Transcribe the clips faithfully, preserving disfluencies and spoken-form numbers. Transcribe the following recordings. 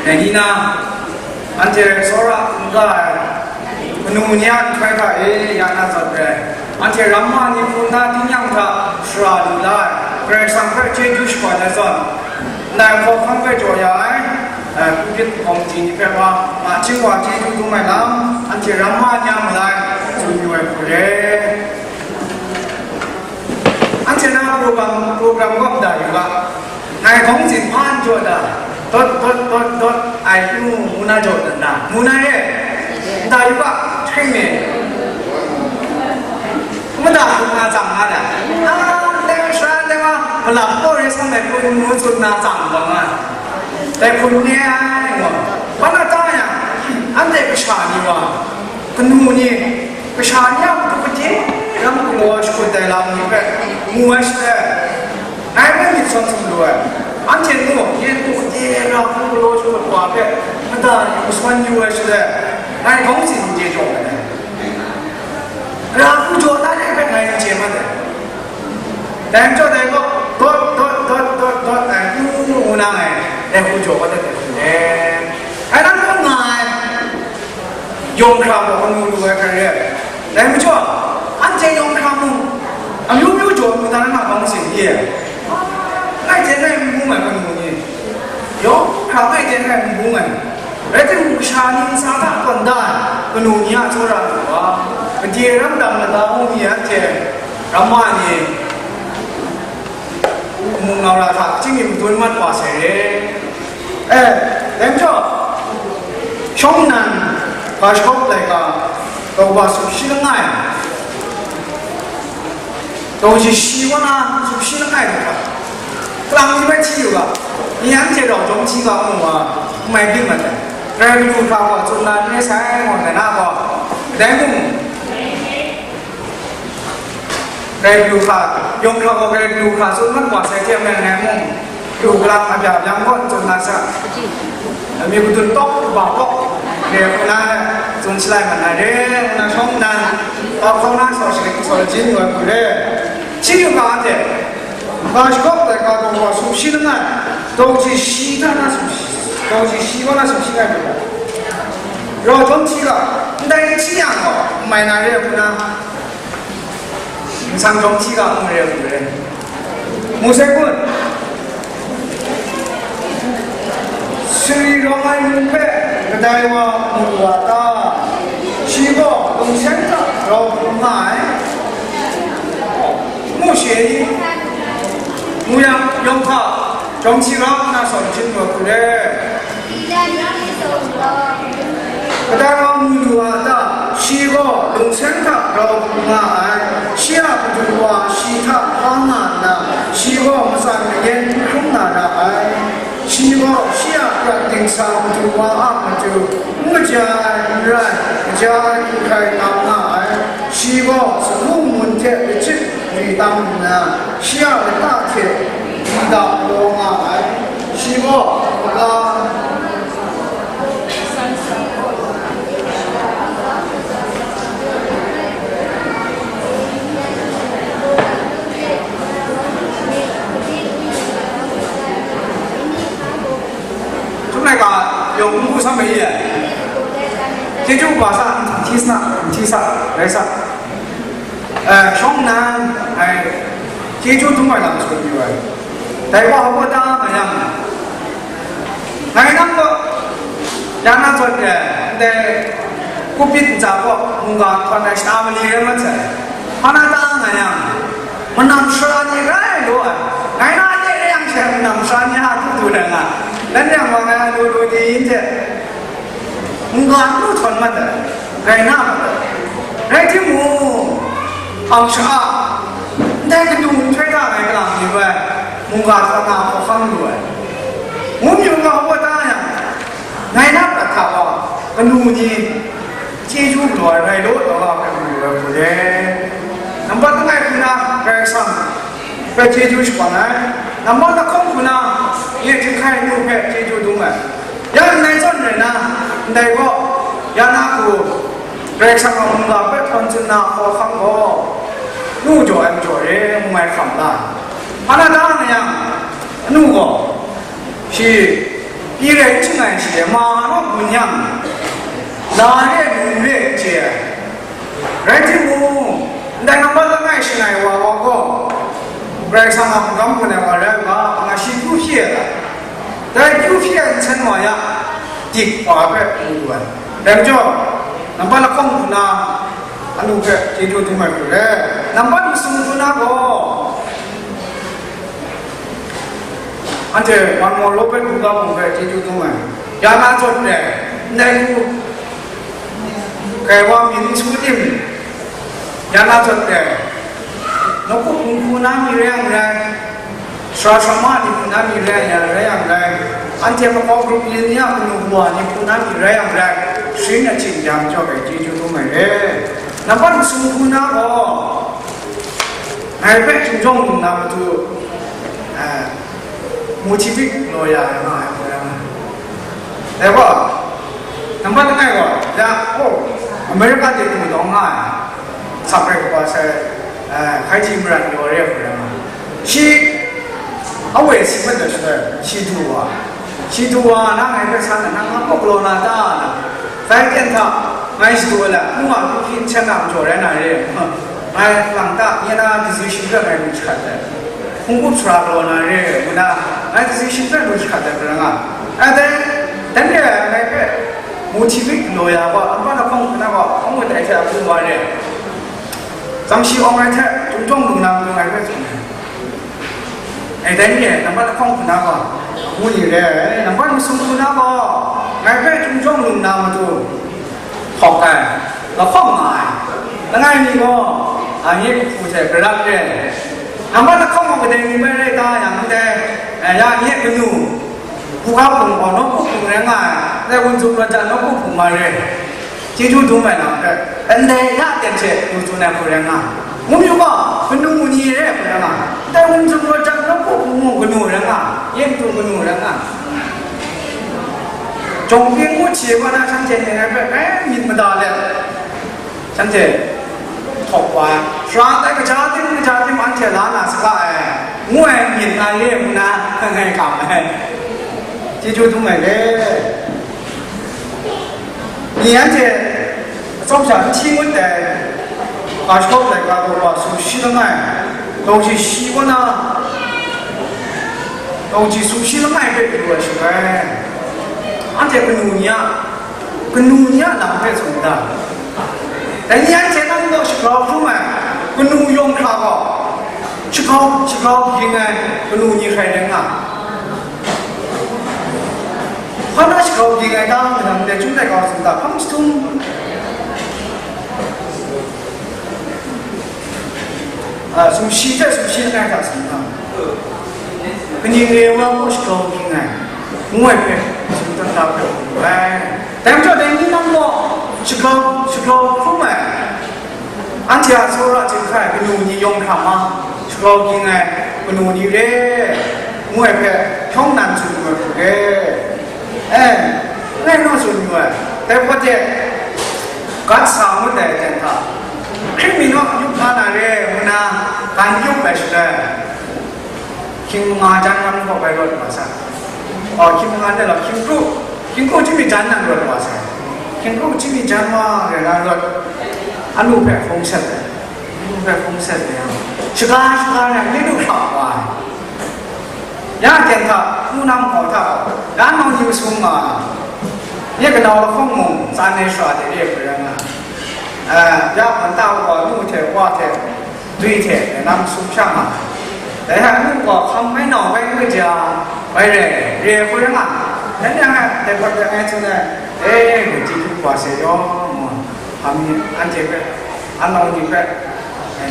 Dai ni na, anhte tsawra n ga ai, kanu ni a nhtoi hta e ya na zawn re ai, anhte ramma ni hpung na tingnyang hta shara lu la ai, Karai Kasang hpe chyeju shagun ai zawn, ndai hkawhkam hpe jaw ya ai, eh, pulpit komiti ni hpe wa, nachying wa chyeju dum ai lam, anhte ramma ni a malai tsun yu ai hku re. Anhte na program, program kaw da yu ga. Ngai kawng zin hpa n jaw da, dawt, dawt, dawt, dawt, ai, ngu, ngu na jaw dan da, ngu na e, nta yu ga, hkring ni, mada hkung na tsang nga da, a, dai sha, dai wa, malap kaw re sang dai hkun ngu tsun na tsang bang nga, dai hkun ni ai, ngu, ba na ta yang, anhte kasha ni wa, kanu ni, kasha ni a matu gade, ram galaw shakut dai lam ni hpe, ngu ai shaloi, Ngai hpe myit sawn sum lu ai, anhte nu, nye ntu de ra hku galaw shakut wa hpe, mada ni maswan yu ai shaloi, ngai kawng zin n chye jaw ai. Ra hku jaw na de hpe ngai n chye mat ai. Dai majaw dai gaw, dawt, dawt, dawt, dawt, dawt, ai, ngu, ngu na ngai, dai hku jaw kau dat ai hku le. Ngai nang hpe nga ai. Yawng hkra gaw kanu lu ai hkrai re ai. Dai majaw, anhte yawng hkra mung, amyu myu jaw lu na, na bang sin ye? Ngai hte ngai n bung ai kanu ni, yawng hkra ngai hte ngai n bung ai. Rai timung, kasha ni ntsa hta tawn da ai kanu ni a tsawra lu wa, gade ram dang lata mu mi anhte ramma ni, mung nau ra hta, chyingmi madun mat wa sai re. E, dai majaw, shawng nnan, ga shagawp laika, tauba sumshi langai, tauji shi wa na sumshi langai hta, kalang ni bai hti yu ga, ni anhte rau jawm hti ga mu wa, n mai byin mat ai. Rai lu hkra gaw tsun na n re sai, ngu ai na gaw, dai mung, Karai Kasang hkra, yawng hkra gaw Karai Kasang hkra tsun mat wa sai hte maren ngai mung, lu galang a bya byang gaw n tsun na sa. Amyu madun tawk, kaba tawk, re hku na tsun shalai mat na re, ngu na shawng nnan, tau hkau na saw shadik saw lajin yu ai hku re. Shi yu ga hte, ga shagawp ai ga gaw gaw sumshi langai, tauji shi hta na sumshi, tauji shi wa na sumshi langai hku re. Rau jawm hti ga, ndai hti yang gaw, n mai na re hku na, Nsang jawm hti ga n re n re. Mu sai kun, sari rawng ai num hpe kadai wa mu wa ta? Shi gaw lungseng hta grau hkrum nga ai. Mu shi e ni? Mu yang, yawng hta jawm hti ga nna sawn hpyi wa hku re. Kadai wa mu lu a ta? Shi gaw lungseng hta grau hkrum nga ai, shi a madu wa shi hta hpa nga nna, shi gaw matsan mayan n hkrum na ra ai. Shi gaw shi a prat dingsa madu wa a matu n kaja ai n rai, kaja ai hku hkrai tam nga ai. Shi gaw sagu ngun hte lachyip ri tam nna, shi a lata hte di da galaw nga ai. Shi gaw, kaga, Chyum laika, yawng n gu sam ai i? Chyeju kaba sa, n hti sa, n hti sa, rai sa. Eh, shawng nnan, ai, chyeju dum ai lam sut yu ai. Dai wa hpa ta nga yang, ngai nang gaw, ya na zawn re, ndai kupit ntsa gaw mungga htawn ai shana mali rai mat sai. Hpa na ta nga yang, manam sara ni rai law ai, ngai na de rai yang she, manam sara ni a htu du rai nga, dan yang wa ngai a lu lu ni yin hte, mungga n lu htawn mat ai, rai na mat ai. Rai timung, ang sha-, ndai kanu nhtoi hta ngai kalang ni bai, mungga htawn na hkawhkam lu ai. Ngu mi u ga, hpa ta yang, ngai na prat hta gaw, kanu ni chyeju galaw ai rai law law nga hpe mu lu ai hku le. Nambat langai hku na, Karai Kasang hpe chyeju shakawn ai. Nambat lahkawng hku na, nye htinghkai nu hpe chyeju dum ai. Ya ndai zawn rai na, ndai gaw, ya na hku, Karai Kasang a mungga hpe htawn tsun na hkawhkam gaw, nu jaw ai majaw re, ngu ai hkam la. Hpa na ta nga yang, anu gaw, shi Pyi rai n chyangai shi, ma naw gun yang, la re, num re n chye ai. Rai timung, ndai nambat langai shangai wa wa gaw, Karai Kasang a hkungkam gun ai wa rai u ga, nga shi kyu hpyi ai ga, dai kyu hpyi ai nsen wa ya, dik wa hpe mu lu ai. Dai majaw, nambat lahkawng hku na, anu hpe chyeju dum ai hku re. Nambat masum hku na gaw, anhte Marmor Robert Buga Bung hpe chyeju dum ai. Ya na zawn re, ndai hku, Kaiwa Min Su Tim, ya na zawn re, nawku hpung hku na mi rai yang rai, sara sara ma ni hku na mi rai yang rai, yang rai, anhte makau grup yin ni a kanu kawa ni hku na mi rai yang rai, sharin achyin jang jaw ai chyeju dum ai re. Nambat masum hku na gaw, ngai hpe hkinjawng nna matu, eh, motivate law ya ai nga ai hkoi yang. Dai gaw, nambat langai gaw, ya, oh, America de du dawng nga ai, sak rai kaba sai, eh, hkai ji marat yaw re hkoi yang. Shi, a woi si mat da shi, shi du wa. Shi du wa, na ngai hpe san na, nang nga kawk law na ta na? Dai ten hta, ngai shadu ai lam, hpung a hpung hpyi n hten na majaw rai na re, ngai lang ta, nye na decision hpe ngai lu jahkrat ai, hpung up sara galaw na re, ngu na, ngai decision hpe lu jahkrat ai hkoi nga. Ai dai, dan re ai ngai hpe motivate galaw ya gaw, nambat lahkawng hku na gaw, hpung awng ai hte a hpung wa re, tsang shi awng ai hte, chyum jawng lung na matu ngai hpe tsun ai. E, dai ni e, nambat lahkawng hku na gaw, ngu ni re, nambat masum hku na gaw, ngai hpe chyum jawng lung na matu, hkawk ai, lahkawng nga ai, langai mi gaw, a, nye kahpu hte garak re ai. Nambat lahkawng gaw kadai ni bai rai ta yang ndai, e, ya nye kanu, hkungga hpung gaw nawku hpung rai nga ai, ndai wunzum rawt jang nawku hpung ma re. Chyeju dum ai lam hpe, ndai ya ten hte lu tsun ai hku rai nga, ngu yu gaw, kanu ni re hku rai nga, ndai wunzum rawt jang nawku hpung mung kanu rai nga, yen tu kanu rai nga. Jawng pyi ngu hti wa na shanhte ni ngai hpe grai myit mada let, shanhte htawk wa ai, sara ndai kaja tim, kaja tim anhte la na saga ai, ngu ai myit na re ngu na, ngai kam ai. Chyeju dum ai re. Ni anhte atsawm sha n hti ngut dai, ga shakaw laika daw wa sumshi langai, daw shi shi kaw na, daw shi sumshi langai hpe pru ai shaloi, anhte kanu ni a, kanu ni a lam hpe tsun da. Dai ni anhte nang gaw shagrau hkrum ai, kanu yawng hkra gaw, shagrau, shagrau ging ai kanu ni hkrai rai nga. Hpa na shagrau ging ai ta, kanang de chyum ai kau tsun ta, hpang jahtum, a, sumshi hte sumshi langai hta tsun ta, kaning re ai wa gaw shagrau ging ai, ngu ai hpe, tsun dan da hpe, ai. Dai majaw, dai ni nang gaw shagrau, shagrau hkrum ai, anhte a tsawra hte hkrai kanu ni yawng hkra ma, shagrau ging ai kanu ni re, ngu ai hpe, hkyawng nan tsun lu ai hku re. E, langai naw tsun lu ai, dai hpawt de, gat sa ngut ai ten hta, Hkrit mi naw yup nga na re, ngu na, gan yup ai shaloi, hkying manga jan wan gaw bai rawt wa sai. Aw, hkying manga de law, hkying kru, hkying kru chyami jan nan rawt wa sai. Hkying kru chyami jan wa re na rawt, anu hpe hpung sat ai. Anu hpe hpung sat ai yang, shaga, shaga rai, nye du hkap wa ai. Ya ten hta, hpunau hkaw hta, ya nau ni masum nga ai. Nye kanau lahkawng mung, tsan ai shara de re hpe rai nga ai. Ya hpan ta wa, nu hte wa hte, dwi hte, na masum sha nga ai. Dai hta nu gaw hkam mai nau bai n kaja, bai rai, re ai hku rai nga ai. Dai ni a, dai hpawt dai ngai tsun ai, e, chyeju kaba se yaw, ngu, hkam mi, anhte hpe, anau ni hpe,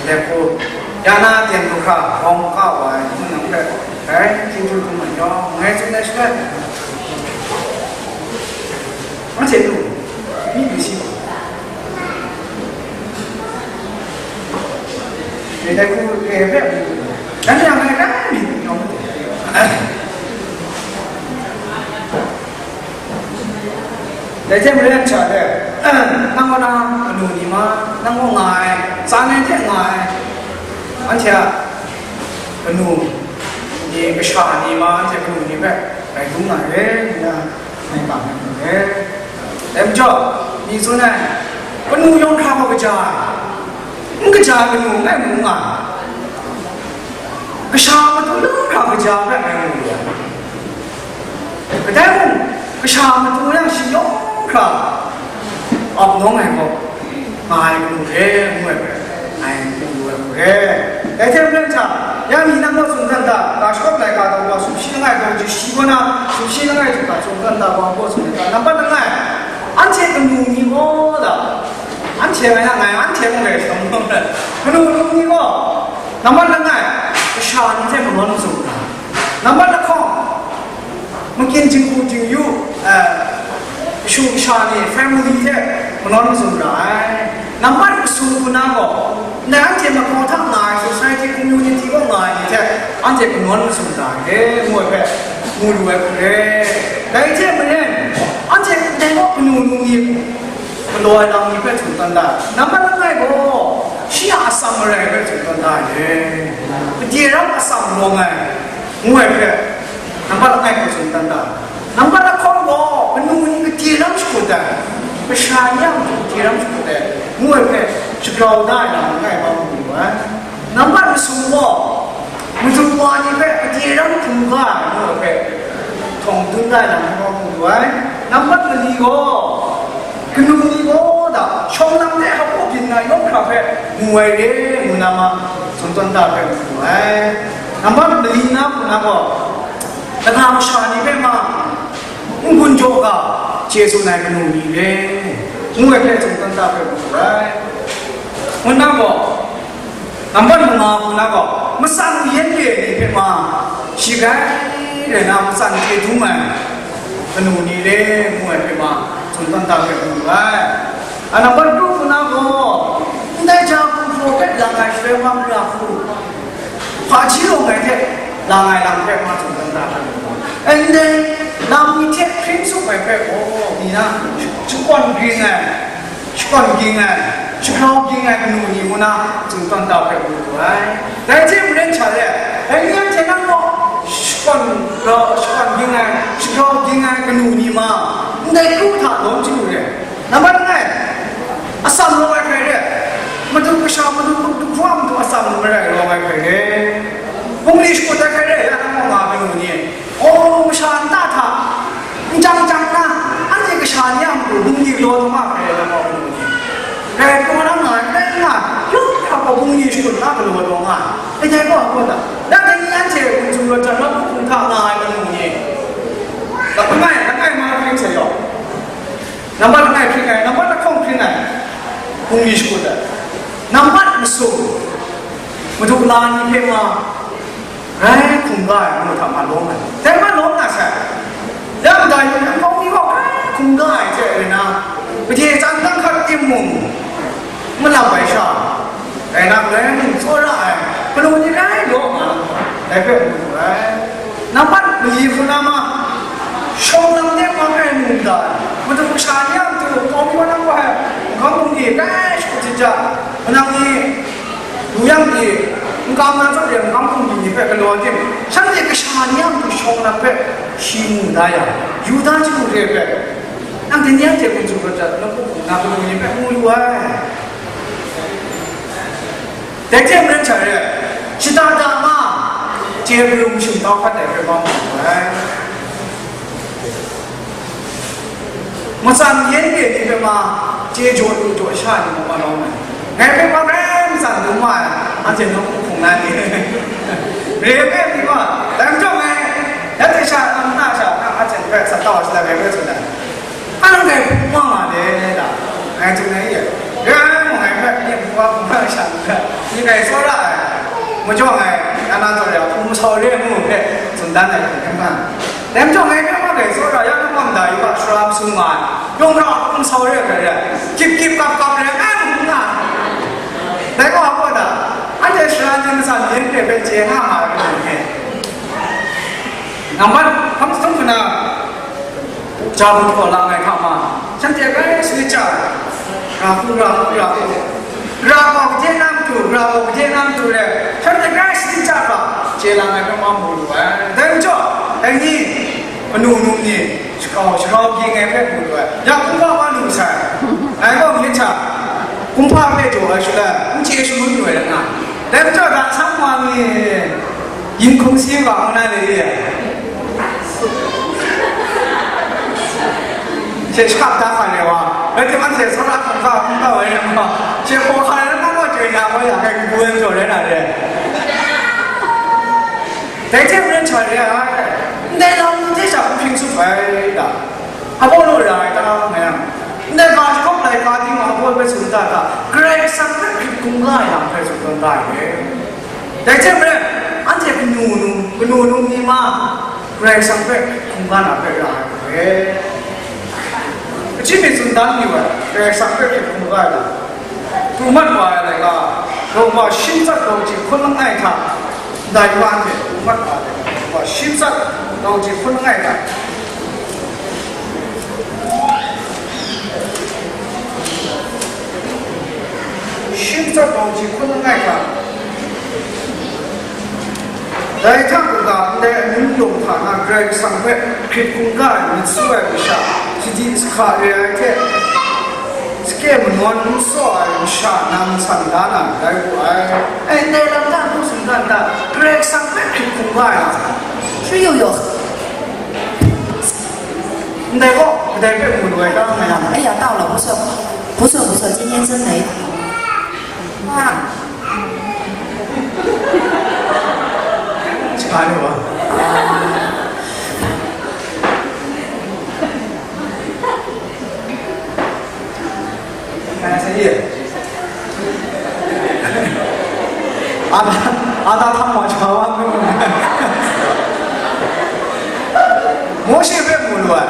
dai hku, ya na ten lu hkra, hkawm ka wa ai, ngu nang hpe, dai chyeju dum ai yaw, ngai tsun ai shaloi, anhte nu, myi lu si. Dai hku re hpe, dan yang ngai kan mi yawng. Dai hte maren hta de, nang kaw na kanu ni ma, nang kaw nga ai, tsan ai hte nga ai, anhte a kanu ni, kasha ni ma, anhte kanu ni hpe, Rai htung nga re, nna, ngai bang ai hku re. Dai majaw, myi tsun ai, kanu yawng hkra gaw kaja ai, n kaja ai kanu ngai mu nga ai. Kasha matu yawng hkra kaja ai hpe ngai mu re ai. Kadai mung, kasha matu yang shi yawng hkra ap nawng ai gaw, nga ai kanu re, ngu ai hpe, ngai n mu lu ai hku re. Dai hte maren hta, ya mi nang gaw tsun dan da, ga shawng laika daw gaw, sumshi langai gaw, shi gaw na, sumshi langai hte ga tsun dan da, wa gaw tsun dan da, nambat langai, anhte kanu ni gaw da, anhte ngai na ngai, anhte mung rai shawng gaw, kanu kanu ni gaw, nambat langai, kasha ni hte manawn mazum na, nambat lahkawng, makyin jinghku jingyu, eh, kashu kasha ni, family hte manawn mazum ra ai. Nambat masum hku na gaw, ndai anhte mahkaw hta nga ai society, community kaw nga ai ni hte anhte manawn mazum ra ai, ngu ai hpe mu lu ai hku re. Dai hte maren, anhte ndai kaw kanu nu ni galaw ai lam ni hpe tsun dan da ai. Nambat langai gaw, shi a atsam marai hpe tsun dan da ai. Gade ram atsam rawng ai, ngu ai hpe, nambat langai hpe tsun dan da ai. Nambat lahkawng gaw, kanu ni gade lam shakut ai, kasha ni a matu gade ram shakut ai, ngu ai hpe, shagrau da ai lam langai hpe mu lu ai. Nambat masum gaw, madu wa ni hpe gade ram hkungga ai, ngu ai hpe, htawng dun da ai lam hpe mu lu ai. Nambat mali gaw, kanu ni gaw da, shawng lam de hpaw byin na yawng hkra hpe mu ai re, ngu na ma, tsun tawn da hpe mu lu ai. Nambat mali na hku na gaw, langa masha ni hpe ma, n-gun jaw ga, chye tsun ai kanu ni re, ngu ai hpe tsun tawn da hpe mu lu ai. Ngu na gaw, nambat manga hku na gaw, matsan yen re ni hpe ma, shi grai rai na matsan chye dum ai kanu ni re, ngu ai hpe ma, tsun tawn da hpe mu lu ai. A nambat kru hku na gaw, ndai ja hku hpraw hpe lang ai shaloi wa mara hku, hpaji lawng ai hte lang ai lam hpe ma tsun dan da ai. Ndai lam ni hte hpring tsup ai hpe gaw, ni na shakawn ging ai, shakawn ging ai, shagrau ging ai kanu ni ngu na tsun dan da hpe mu lu ai. Dai hte maren sha let, dai ni anhte nang gaw shakawn, shakawn ging ai, shagrau ging ai kanu ni ma, ndai kru hta lawm chyu re. Nambat langai, atsam rawng ai hkrai re, madu kasha madu hkrum du hkrum du atsam marai rawng ai hkrai re. Bungli shakut ai hkrai re, ya na nga kanu ni, o, masha nta hta, n jang jang na, anhte kasha ni a matu bungli galaw taw ma hkrai re, na nga kanu ni. Rai taw na nga ai, rai nga, yawng hkra gaw bungli shakut na galaw taw nga ai. Rai dai gaw, gaw da, dai ni anhte hkum tsun rawt jang, na hkum hta nga ai kanu ni. Langai, langai ma hkring sa yaw. Nambat langai hpring ai, nambat lahkawng hpring ai, bungli shakut ai. Nambat masum, madu la ni hpe ma, grai hkungga ai, ngu hta ma lawm ai. Dai ma lawm na sai. Ya mada yu, nkau ni gaw grai hkungga ai hte rai na, gade tsan dan hkat timung, malap ai sha, rai na, galoi mung tsawra ai, kanu ni rai law nga, dai hpe mu lu ai. Nambat mali hku na ma, shawng lam de ma grai mu da ai, madu kasha ni a matu, kau mi wa nang wa ai, nkau bungli grai shakut jit ja, manang ni, lu yang pyi, nkau na zawn de nkau bungli ni hpe galaw tim, shanhte kasha ni a matu shawng lam hpe shi mu da yang, Yuda chyu re hpe, nang dai ni anhte hkum tsun rawt jang, na hku hkum na kanu ni hpe mu lu ai. Dai hte maren hta re ai, shada da ma, chye marum shingtau hkat ai hpe ma mu lu ai. Matsan yen re ni hpe ma, chye jaw lu jaw sha ni mung ma lawm ai. Ngai hpe ma grai matsan dum ma ai, anhte nawku hpung na ni. Re ai hpe ni gaw, dai majaw ngai, nanhte sha, nna sha, anhte hpe sa tau ai shaloi ngai hpe tsun ai. Anhte hpung wa nga de da, ngai tsun ai ye. Re ai mung ngai hpe, nye hpung wa hpung na sha ni hpe, ni ngai tsawra ai, majaw ngai, na na taw ya, hpung masau re ai mu hpe, tsun dan ai hte hkyen hkyen. Dai majaw ngai hpe ma dai tsawra ya na ma mada yu ga, sara masum nga ai, yawng ra hpung masau re ai hpe re, gyip gyip kap kap re ai, ngu nga ai. Dai gaw a gaw da, anhte sara ni matsan yen re hpe chye nga nga ai hpe ni, nambat hkam jahtum hkuna, ja hpung hkaw lang ai hta ma, shanhte grai sanit ja ai, ra hku, ra hku, ra hku, ra gaw gade na matu, ra gaw gade na matu re, shanhte grai sanit ja ga, chye lang ai hpe ma mu lu ai. Dai majaw, dai ni, Manu num ni, shakau, shakau ging ai hpe mu lu ai. Ya kumhpa wa lu sai. Ngai gaw myit hta, kumhpa hpe jaw ai shaloi, n chye shangun lu ai rai nga. Dai majaw, da sang wa mi, yin hkungsi wa ngu na le ye. She shakap da hkra le wa, rai timung she tsawra hkungga hkungga wai rai nga, she hpaw hkra rai nga, chyoi na wa ya, kai kabu ai majaw rai na re. Dai hte maren hta re ai, ndai lam ni hte sha n hpring tsup ai da. Apolo ra ai ta, nga yang, ndai ga shagawp laika ting wa Apolo hpe tsun da ta, Karai Kasang hpe hkrit hkungga ai lam hpe tsun tawn da ai. Dai hte maren, anhte kanu num, kanu num ni ma, Karai Kasang hpe hkungga na hpe ra ai hpe, kaji myit tsun dan yu ai, Karai Kasang hpe hkrit hkungga ai lam. Pru mat wa ai laika, Roma shi matsat daw ji hkun langai hta, ndai wa anhte pru mat wa ai laika, Roma shi matsat daw ji hkun langai hta, shi matsat daw ji hkun langai hta, dai hta kaga ndai amyu lawng hta na Karai Kasang hpe hkrit hkungga ai myit su ai masha, sadi sahka re ai hte, sakyek manawn n tsaw ai masha nang san da na ndai wu ai. Ai, ndai lam hta n tsun dan da, Karai Kasang hpe hkrit hkungga ai lam. 是又有 Ndai gaw, kadai hpe mu lu ai ta nga yang? 哎呀，到了，不错，不错，不错，今天真美。啊，Chika ni wa. Ada, ada hta ma cha wa ngu. Mawshe hpe mu lu ai,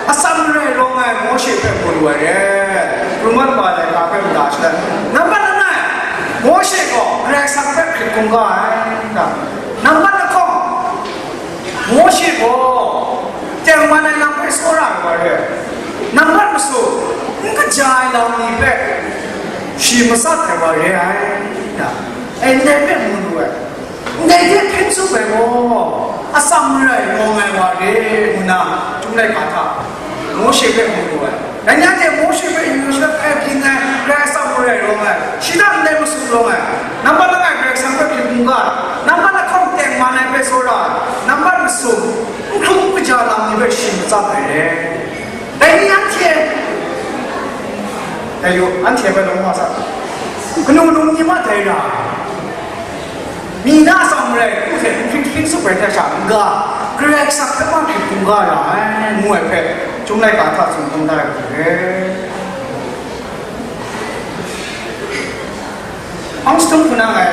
atsam rai rawng ai Mawshe hpe mu lu ai re. Pru mat wa ai laika hpe mada shaloi, nambat langai, Mawshe gaw Karai Kasang hpe hkrit hkungga ai, nambat lahkawng, Mawshe gaw tengman ai lam hpe tsawra ai wa re ai, nambat masum, n kaja ai lam ni hpe shi matsat ai wa re ai, da, e, ndai hpe mu lu ai. Ndai hte hpring tsup ai gaw, atsam rai rawng ai wa re, ngu na, Chyum laika hta Mawshe hpe mu lu ai. Dai ni anhte Mawshe hpe yu yu sha hpe byin ai, Karai Kasang hpe rai rawng ai, shi hta ndai masum rawng ai, nambat langai Karai Kasang hpe hkrit hkungga ai, nambat lahkawng tengman ai hpe tsawra ai, nambat masum, n hkrum n kaja lam ni hpe shi matsat ai re. Dai ni anhte, dai yu, anhte hpe lawm wa sa, kanu num ni ma dai ra ai. Mi na atsam rai, hku hte n hpring hpring tsup ai hte sha n-ga, Karai Kasang hpe ma hkrit hkungga ra ai, ngu ai hpe, Chyum laika hta tsun hkrum da ai hku re. Hpang jahtum hku na ngai,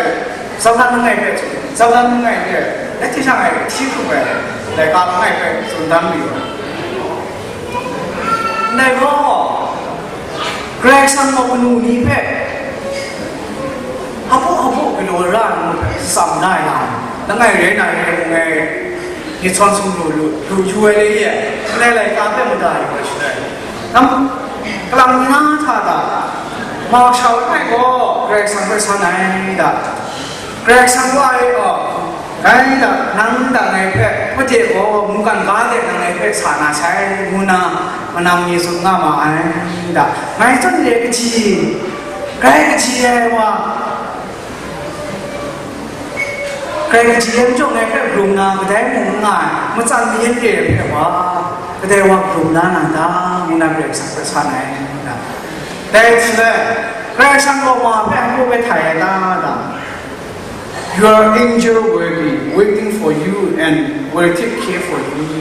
Zawlan langai hpe tsun, Zawlan langai hpe, dai hte sha ngai hti hkrup ai, laika langai hpe tsun dan mayu ai. Ndai gaw, Karai Kasang gaw kanu ni hpe, apu apu galaw ra ai ngu hpe tsam da ai lam, langai rai na re ai hpe ngai myit sawn sumru lu, lu yu ai le ye, ndai laika hpe mada yu ai shaloi, nam, kalang na hta da, mau shau langai gaw Karai Kasang hpe san ai da, Karai Kasang wa e gaw, dai da, nang da ngai hpe, made gaw mungkan ga de nang ngai hpe sa na sai, ngu na, manam ni tsun nga ma ai da, ngai tsun de kaji, grai kaji ai wa, grai kaji ai majaw ngai hpe rum na, kadai mung n nga ai, matsan mayan re ai hpe wa, kadai wa rum na na ta, ngu na Karai Kasang hpe san ai da. Dai hte, Karai Kasang gaw ma hpe anhku hpe htai ai ta da. Your angel will be waiting for you and will take care for you.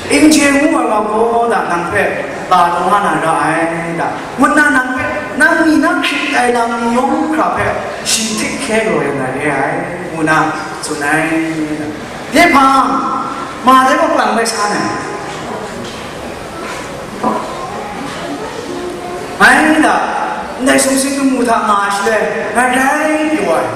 Angel ngu ai wa gaw da nang hpe la taw nga na ra ai da. Ngut na nang hpe, nang mi nang hkrit ai lam ni yawng hkra hpe shi take care galaw ya na re ai, ngu na tsun ai da. Dai hpang, ma dai gaw klang bai sa na. Ngai nda, ndai sumsing lamu hta nga ai shaloi, ngai grai pyaw ai.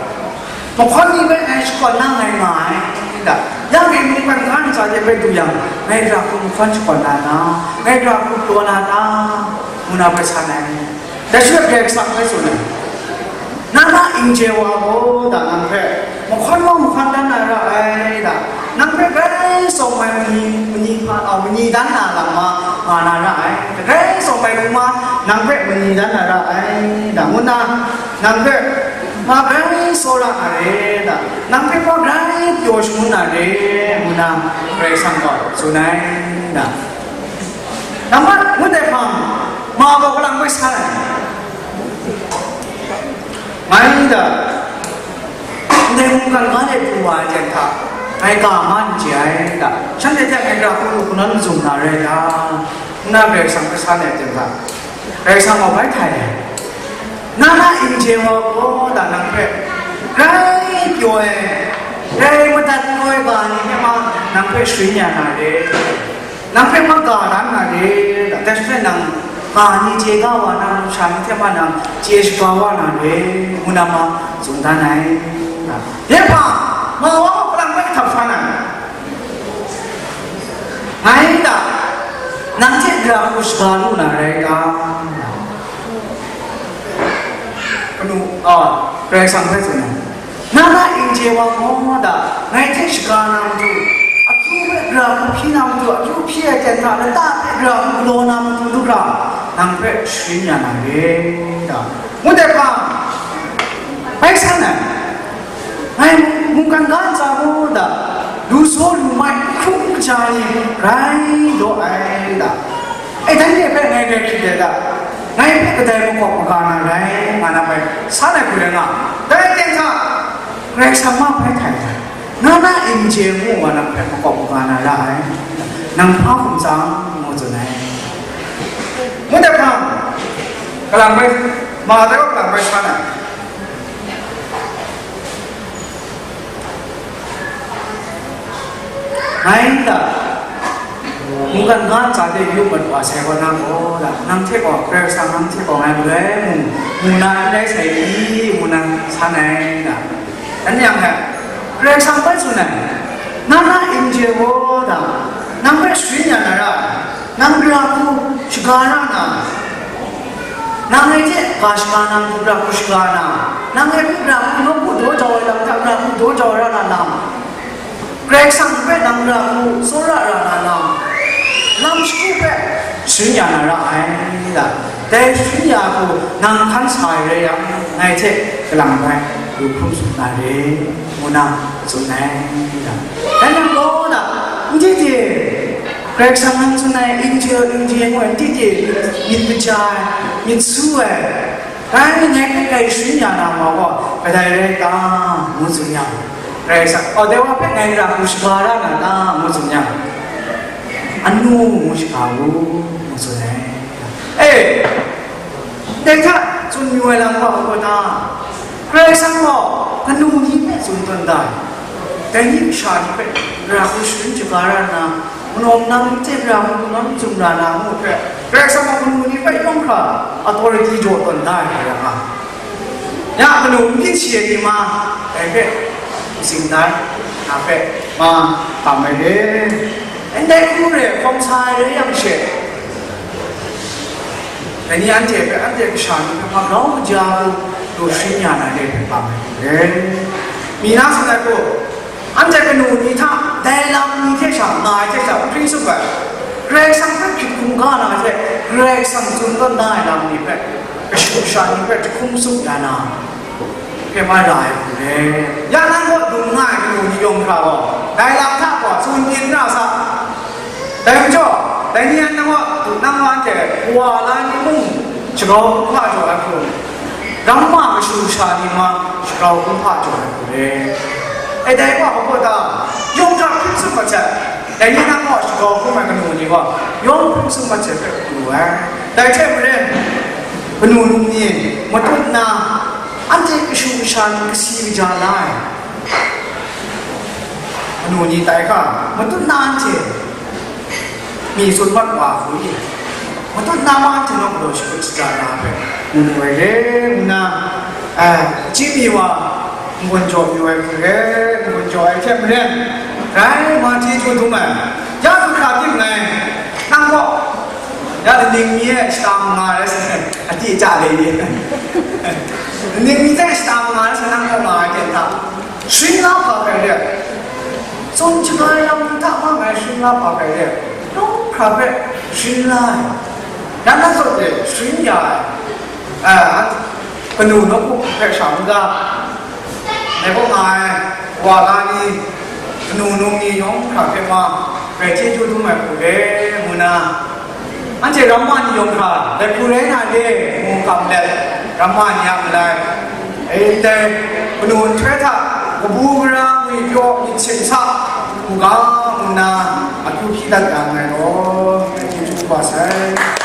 Mahkawn ni hpe ngai shakawn na ngai nga ai, nda, yang e mungkan ga ntsa de bai du yang, ngai ra hku mahkawn shakawn na na, ngai ra hku pyaw na na, ngu na bai san ai. Dai shaloi Karai Kasang bai tsun ai, na na ingje wa gaw, da nang hpe, mahkawn wa mahkawn dan na ra ai, da, Nang hpe grai tsawm ai mani, mani hpa, a, mani dan na lam ma, nga na ra ai. Grai tsawm ai hkrum ma, nang hpe mani dan na ra ai, da ngu na, nang hpe ma grai tsawra na re, da, nang hpe ma grai pyaw shangun na re, ngu na, Karai Kasang gaw tsun ai, da. Nang ma, ngut ai hpang, ma gaw kalang bai san ai. Ngai da, ndai mungkan ga de pru wa ai jan hta, ngai ga ma n chye ai da, shanhte hte ngai gara hku lu hku nan mazum na rai ta, nna Karai Kasang hpe san ai jan hta, Karai Kasang gaw bai htai ai. Na na ing je wa gaw da nang hpe, grai pyaw ai, grai madat kau ai ga ni hpe ma nang hpe sharin ya na re. Nang hpe ma ga dan na re, da, dai hte nang ga ni chye ga wa na, sha ni hte ma nang chye shaga wa na re, ngu na ma tsun dan ai. Dai hpa, ma wa kalang bai htap sa na, ngai da, nang hte gara hku shaga lu na rai ta? Kanu, a, Karai Kasang hpe tsun ai. Na na ing je wa gaw da, ngai hte shaga na matu, akyu hpe gara hku hpyi na matu, akyu hpyi ai ten hta lata hpe gara hku galaw na matu du hkra, nang hpe sharin ya na re, da. Ngut ai hpa, bai san ai. Ngai mungkan ga ntsa gaw da, lu saw lu mai hkrum kaja ni rai daw ai da. E, dai ni hpe ngai grai hkrit ai da, ngai hpe kadai makawp maga na rai, nga na bai san ai hku rai nga, dai ten hta Karai Kasang ma bai htai ai, na na ing je ngu wa nang hpe makawp maga na ra ai, nang hpa hkum tsang, ngu tsun ai. Ngut ai hpang, kalang bai, ma dai wa kalang bai san ai. Ngai da, mungkan ga ntsa de yu mat wa sai gaw nang gaw da, nang hte gaw, Karai Kasang nang hte gaw ngai galoi mung, mu na n rai sai i, ngu na san ai da. Dan yang hte, Karai Kasang bai tsun ai, na na ing je gaw da, nang hpe sharin ya na ra ai. Nang gara hku shaga ra na, nang ngai hte ga shaga na matu gara hku shaga na, nang ngai hpe gara hku nawku daw jau ai lam hta gara hku daw jau ra na lam, Karai Kasang hpe nang gara hku tsawra ra na lam, lam shagu hpe sharin ya na ra ai da. Dai sharin ya hku nang hkan sa ai rai yang, ngai hte kalang bai lu hkrum sut na re, ngu na tsun ai da. Dai nang gaw da, n di de, Karai Kasang nang tsun ai, ing je, ing je ngu ai, n di de, myit, myit kaja ai, myit su ai, rai ngai hpe grai sharin ya na ma gaw, kadai rai ta, ngu tsun yang, Karai Kasang, o, dai wa hpe ngai gara hku shaga ra na ta, ngu tsun yang, anu ngu shaga u, ngu tsun ai. E, Dai hta tsun yu ai lam gaw hpa ta? Karai Kasang gaw kanu ni hpe tsun tawn da ai. Dai ni masha ni hpe gara hku sharin shaga ra nna, manaw manang ni hte gara hku galaw mazum ra na ngu hpe, Karai Kasang gaw kanu ni hpe yawng hkra authority jaw tawn da ai hpe rai nga. Ya kanu n gyin shi ai ni ma, dai hpe sing dai, na hpe ma, kam ai re. Ndai hku re hkawm sa ai re yang she, dai ni anhte hpe, anhte kasha ni hpe hpa grau kaja lu, lu sharin ya na re hpe hpa mai lu re. Mi na tsun ai gaw, anhte kanu ni hta dai lam ni hte sha, nga ai hte sha, hpring tsup ai, Karai Kasang hpe hkrit hkungga na hte, Karai Kasang tsun tawn na ai lam ni hpe, kashu kasha ni hpe jahkum tsup ya na, hpe mai ra ai hku re. Ya nang kaw dung nga ai kanu ni yawng hkra gaw, dai lam hta gaw tsun byin na sa. Dai majaw, dai ni yan nang kaw, nang wa anhte wa la ni mung, shagau hkum hpa jaw ai hku, ramma kashu kasha ni ma, shagau hkum hpa jaw ai hku re. E dai wa hpa ta, yawng hkra hpring tsup mat sai. Dai ni nang kaw shagau hkum ai kanu ni gaw, yawng hpring tsup mat sai hpe hku lu ai. Dai hte maren, kanu num ni matut nna, anhte kashu kasha ni kasi kaja la ai kanu ni tai hkra, matut nna anhte mi tsun mat wa hku i, matut nna ma anhte naw galaw shakut shaja na hpe, ngu mu ai re, ngu na, eh, chyi mi wa, n-gun jaw mi ai hku re, n-gun jaw ai hte maren, rai ma chyeju dum ai, ya du hkra tim ngai, nang gaw, ya laning mi e shata nga rai sai, a ti ja le ni, laning mi hte shata nga rai sai, nang gaw nga ai hte hta, sharin la hpa hkrai re, Tsun shaga ai lam ni hta hpa ngai sharin la hpa hkrai re, yawng hkra hpe sharin la ai, dan na zawn e sharin ya ai, a, kanu nawku hpe sha n ga, dai kaw nga ai wa ga ni, kanu num ni yawng hkra hpe ma, grai chyeju dum ai hku re, ngu na, anhte ramma ni yawng hkra dai hku rai na re, ngu kam let, ramma ni a malai, e, ndai kanu nhtoi hta kabu gara, ngwipyaw, myit hkying sa, hku ga, ngu na, akyu hpyi dat ya nngai law, dai chyeju kaba sai.